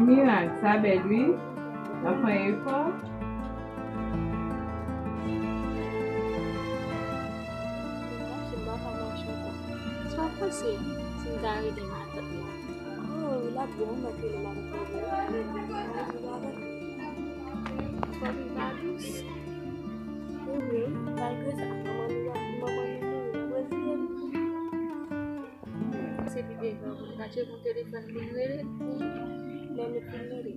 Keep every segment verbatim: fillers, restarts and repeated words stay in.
Mirak, sa bèl wi. L ap fè efò. Sa pase si m ta rele matant la? Oh, l ap bon, m ap rele matant la. Fò li pa dous. Wi, malgre sa, manman nou, manman nou mouri nan Brezil. Se li devan, m kache pou telefòn li rele. Lè nou fin rele.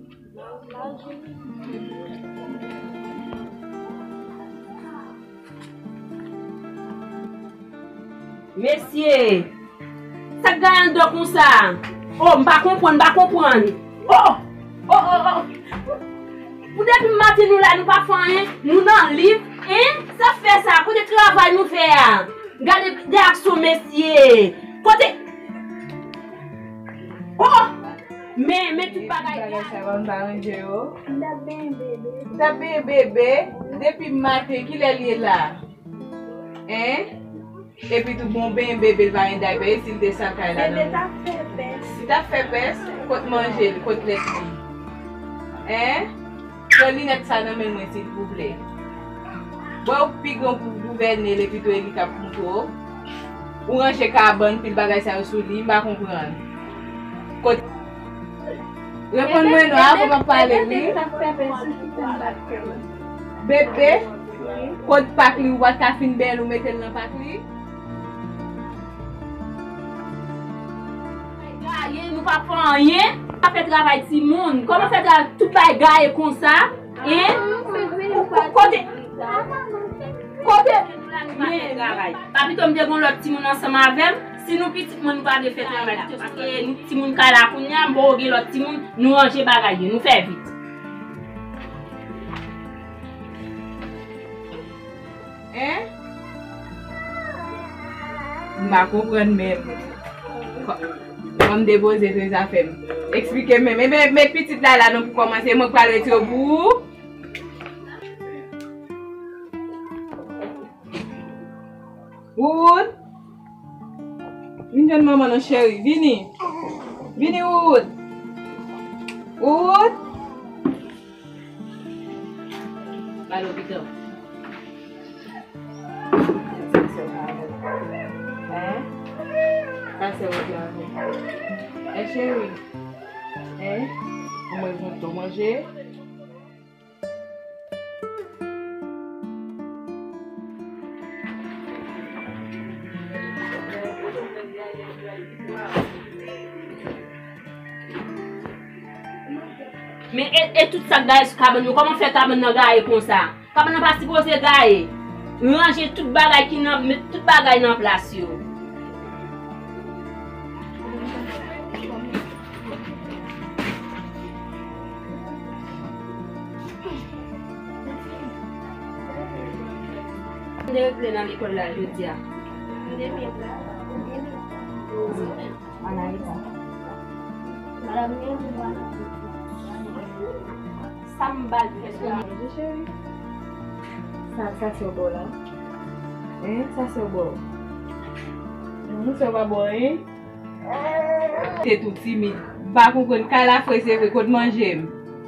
Mesye, sa k gaye anndan konsa? Oh, m pa konprann, m pa konprann. Oh, oh, oh, oh. Pou depi maten nou la, nou pa fè anyen, nou nan liv, hein? Sa fè sa, kote travay nou fè a? Gade reyaksyon mesye. Kote? Oh, men, men tout bagay. Bagay sa yo, m pa ranje yo. M t ap benyen bebe. M t ap benyen bebe depi maten, kilè l ye la? Hein? Epi tou bon, benyen bebe, l pa gen daypè, e si l te sal kay la nan men? Bebe t ap fè pès. Li t ap fè pès? Kot manje l, kot lèt li? Hein? Pran linèt sa nan men mwen, silvouplè. Bon, ou pi gran pou gouvène l, epi tou e li k ap moutre w. Ou ranje kabann, pil bagay sa yo sou li, m pa konprann. Kot, reponn mwen non, avan m ap pale wi. Bebe, kot pak li, ou pa t ka fin bèl, ou mete l nan pak li? Gaye, nou pa fè anyen, pa fè travay timoun. Kòman fè travay, tout bagay gaye konsa? Hein? Kote, kote? Pa pito m te gon lòt timoun ansanm avè m? Si nou pitit mwen, nou pa vle fè travay pito, paske nou timoun kay la kounye a, m poko gen lòt timoun, nou ranje bagay yo, nou fè vit. Hein? M pa konprann menm. Kò-, kòman m depoze tout zafè m? Eksplike m menm. Ebyen, met pitit la la non pou kòmanse. Mwen k pral retire w pou ou. Wood! Vin jwenn manman non, cheri. Vini. Vini, Wood. Wood! Ba l opitò. Hein? Pase wòd la avè m. Hey, cheri. Hein? Ou mwen kontan manje? Men e, e tout sa k gaye sou kabann yo, kòman fè kabann nan gaye konsa? Kabann nan pa sipoze gaye. Ranje tout bagay ki nan, met tout bagay nan plas yo. Mande regle nan lekòl la jodi a. Mande regle. Anayita. Madanm Nèl, sa m ba l fè sou la. Sa, sa se w ba w la? Hein? Sa se w ba w? Non, sa w pa ba w, hein? Te tou timid. M pa konprann. Kay la fre, se vre, kot manje m?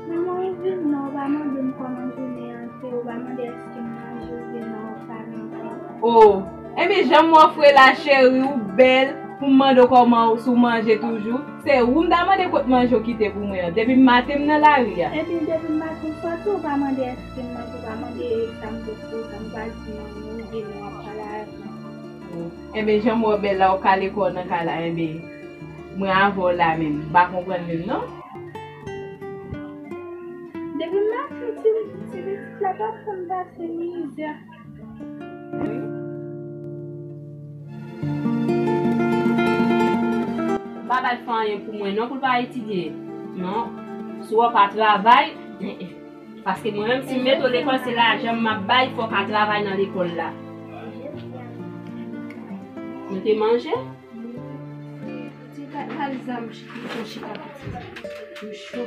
Manman, ou vin non, ou pa mande m kòman jounen an te, ou pa mande èske m manje oubyen non, ou pa manje. Oh, enben, jan m wè w fre la, cheri, ou bèl, pou m mande w kòman w, si w manje toujou. Se ou m ta mande kot manje w kite pou mwen an. Depi maten m nan lari a. Epi depi maten m soti, ou pa mande èske m manje, ou pa mande sa m pot pou ou, sa m pral di manmi w, oubyen non, w ap pale avè m. Enben, jan m wè w bèl la, ou kale kò w nan kay la, enben, mwen avè w la menm. M pa konprann menm, non. Depi maten, ti, ti pitit la pa fè m pase mizè. Pa ba l fè anyen pou mwen non, pou l pa etidye. Non. Si w pa travay, paske mwen menm, si m mete w lekòl, se lajan m ap bay, fò w ka travay nan lekòl la. Nou te manje? Ti pa, pa zam, chita, chita, pitit. Yo cho.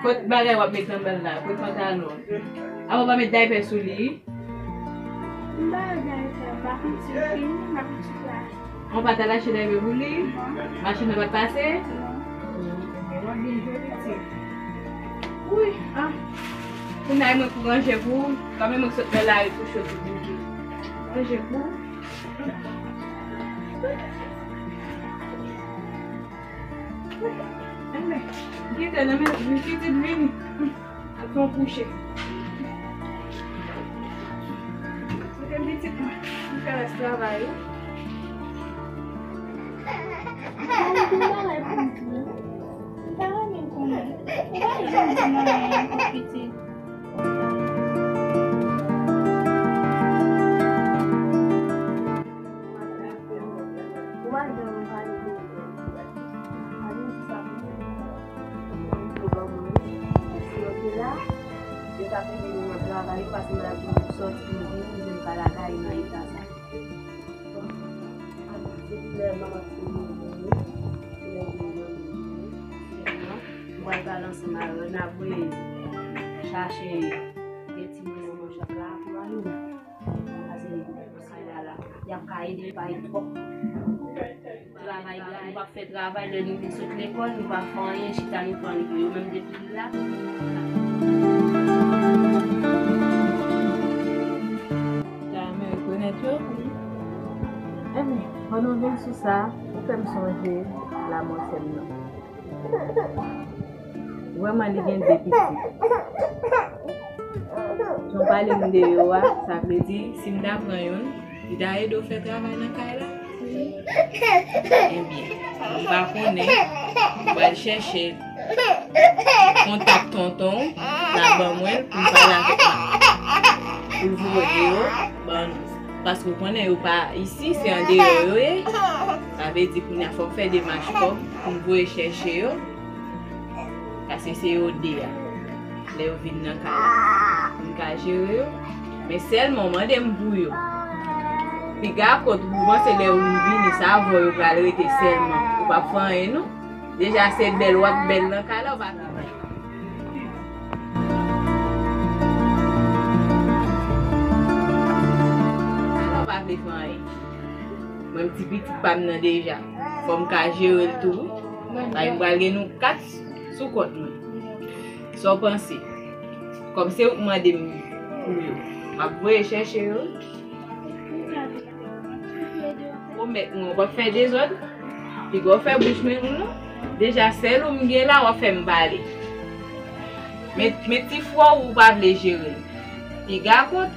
Kot bagay w ap met nan bal la, kot pantalon. Avan w pa met daypè sou li. M pa daypè, m pa konn si l fini, m pa konn si l la. Ou pa t al achte daypè pou li? Non. Machin nan pa t pase? Non. Ou byen jwe pitit. Wi, ah. Kounye a mwen pou ranje pou ou. Kòm mwen sot nan lari pou cho tou bouke. Ranje pou ou. Enben, kite nan men pitit vini. Al fè yon kouche. Kite pitit mwen. M fè rès travay ou. Ou pa renmen konnen. Ou pa janm di mwen anyen ankò pitit. Yo t ap ede nou nan travay yo, paske m ap sòti, m vini, m jwenn ka lakay nan eta sa. Depi lè manman ti moun mouri, lè manman mouri, m pral pale ansanm avè yo, n ap voye chache de timoun nan manchòt la pou ale. Paske nan kay la, la, y ap ka ede pa twòp. Travay, nou p ap fè travay, lè nou vin sot lekòl, nou pa fè anyen, chita nou pran li pou yo menm depi li la. Jamè rekonèt yo. Enben, pandan w vin sou sa, ou fè m sonje lanmò sè m nan. Vrèman, li gen de pitit. Jan w pale m de yo a, sa vle di, si m ta pran youn, li ta ede w fè travay nan kay la? Ebyen, m pa konnen, m pral chèche kontak tonton w, l a ban mwen l pou m pale avèk li. Pou l voye yo ban nou. Paske w konnen yo pa isi, se andeyò yo ye. Sa vle di kounye a fò m fè demach kòb pou m voye chèche yo. Paske se yo de a. Lè yo vin nan kay la, m ka jere yo. Men sèlman w mande m pou yo. Piga kot ou panse lè ou vini sa avè w yo pral rete sèlman. Ou p ap fè anyen non. Deja se bèl w ap bèl nan kay la, ou pa travay. Ala w pa vle fè anyen. Mwen m ti pitit pa m nan deja. Fò m ka jere l tou. Paske m pral gen nou kat sou kont mwen. Sa w panse? Kòm se ou k mande m pou yo, m ap voye chèche yo. Pwomèt mwen, w p ap fè dezòd. Piga w fè bouch mwen non. Deja sèl ou m gen la, w ap fè m pale. Men, men ti frè w ou pa vle jere l. Piga kot.